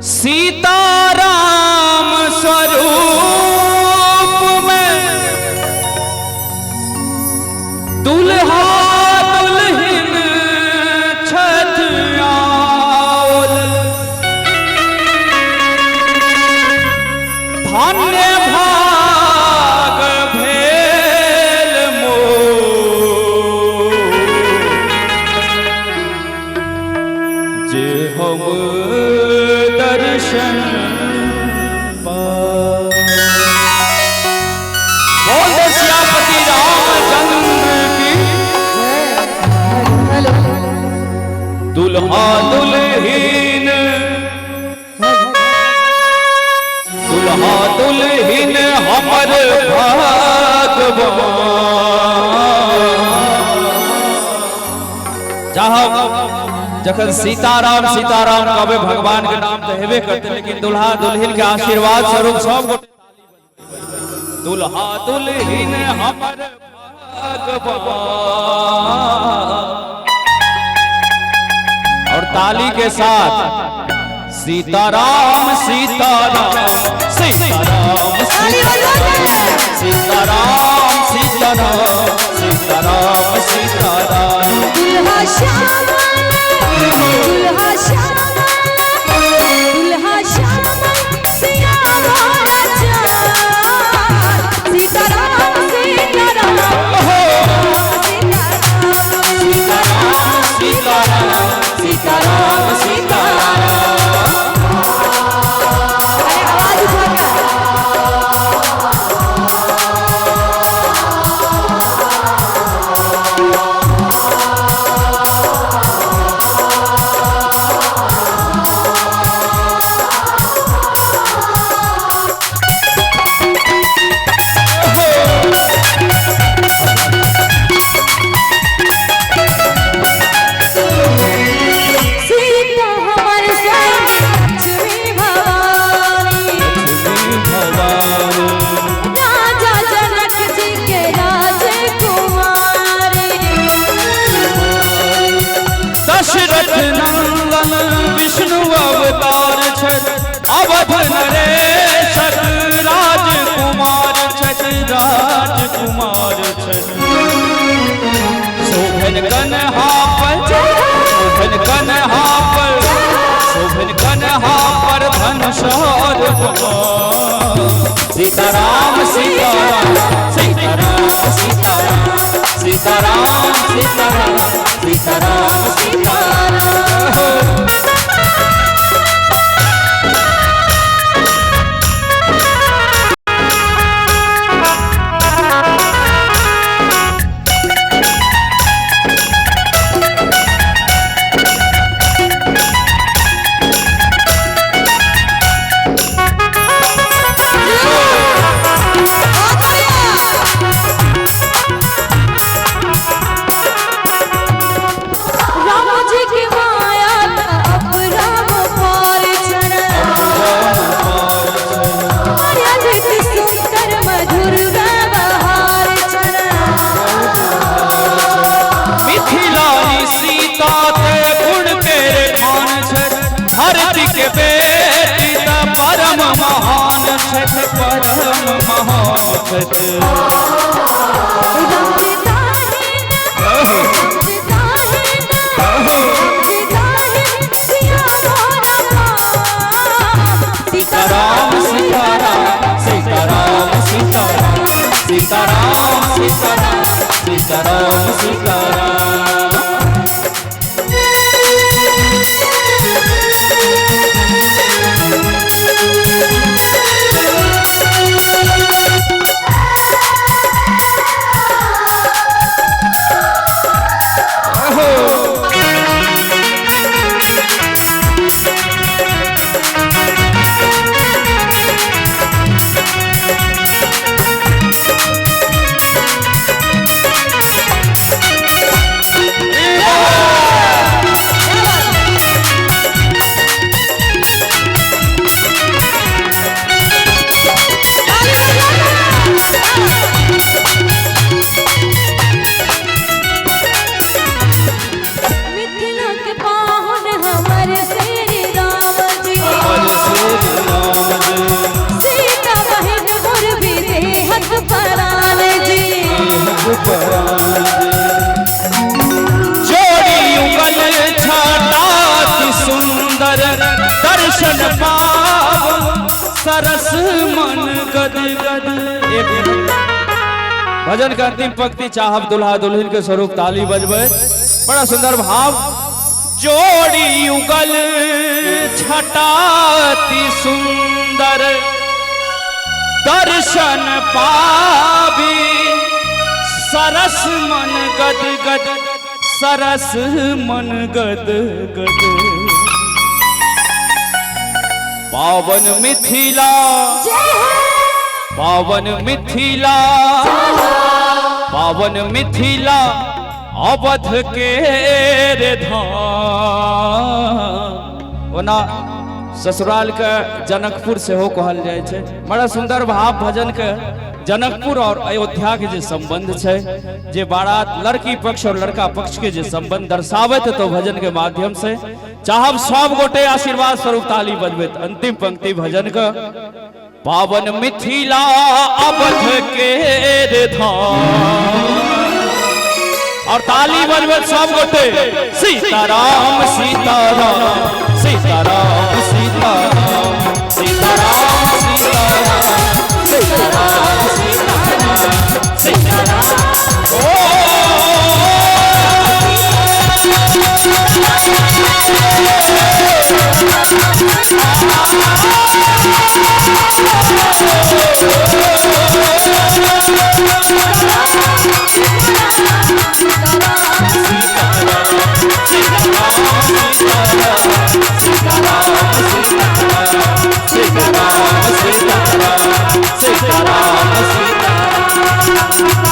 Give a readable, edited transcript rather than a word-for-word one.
सीताराम स्वरूप में दुल्हा दुल्हिन छथि आओल। धन्य भाग भेल मोर जे हम दर्शन बोल दे सियापति रामचंद्र की। दुल्हा दुल्हीन, दुल्हा दुल्हीन हमर भगवान। चाहब जखन सीताराम सीताराम कहबे भगवान के नाम तो हेबे करते, लेकिन दुल्हा दुल्हिन के आशीर्वाद स्वरूप सब गोटे दुल्हा दुल्हिन हमर भगवान। और ताली के साथ सीताराम सीताराम सीताराम सीताराम सीताराम सीताराम सीताराम। दुल्हा श्याम दुल्हा श्याम दुल्हा श्याम सियावर चाँद। सीताराम सीताराम सीताराम सीताराम सीताराम सीताराम। अरे आवाज उठाकर। सीता हमार संग लक्ष्मी भवानी, राजा जनक जी के राजकुमारी। दशरथ नंदन विष्णु अवतार छथि, अवध नरेशक राजकुमार छथि, राजकुमार छथि। शोभन कन्हा पर, शोभन कन्हा पर, शोभन कन्हा पर धनुष और बाण। सीताराम सीताराम सीताराम सीताराम सीताराम सीताराम सीताराम सीताराम। राम जी की माया अपराम पार चरण, अद्भुत सुंदर मधुर व्यवहार चरण। मिथिलानी सीता ते गुण तेरे खान छथि, धरती के बेटी त परम महान छथि, परम महान छथि। राम जी ताहिन, राम जी ताहिन, राम जी ताहिन सियावर राम। सीताराम सीताराम सीताराम सीताराम सीताराम सीताराम सीताराम सीताराम। सीताराम। दर्शन पाव सरस मन गद गद। एक भजन के अंतिम पंक्ति चाहब दुल्हा दुल्हन के स्वरूप ताली बजबै। बड़ा सुंदर भाव। जोड़ी युगल छटाति सुंदर दर्शन पाबी सरस मन गद गद, सरस मन गद गद। पावन मिथिला, पावन मिथिला, पावन मिथिला अवध के रे धाम। ओना ससुराल के जनकपुर सेहो कहल जाइ छै। बड़ा सुंदर भाव भजन के जनकपुर और अयोध्या के जे संबंध छै, जे बारात लड़की पक्ष और लड़का पक्ष के जे संबंध दर्शाबैत तो भजन के माध्यम से चाहब सब गोटे आशीर्वाद स्वरूप ताली बजबैत अंतिम पंक्ति भजन के। पावन मिथिला अवध के रे धाम। और ताली बजबैत सब गोटे सीताराम सीताराम सीताराम सीताराम सीताराम सीताराम सीताराम सीताराम सीताराम। ओ सीताराम सीताराम सीताराम सीताराम।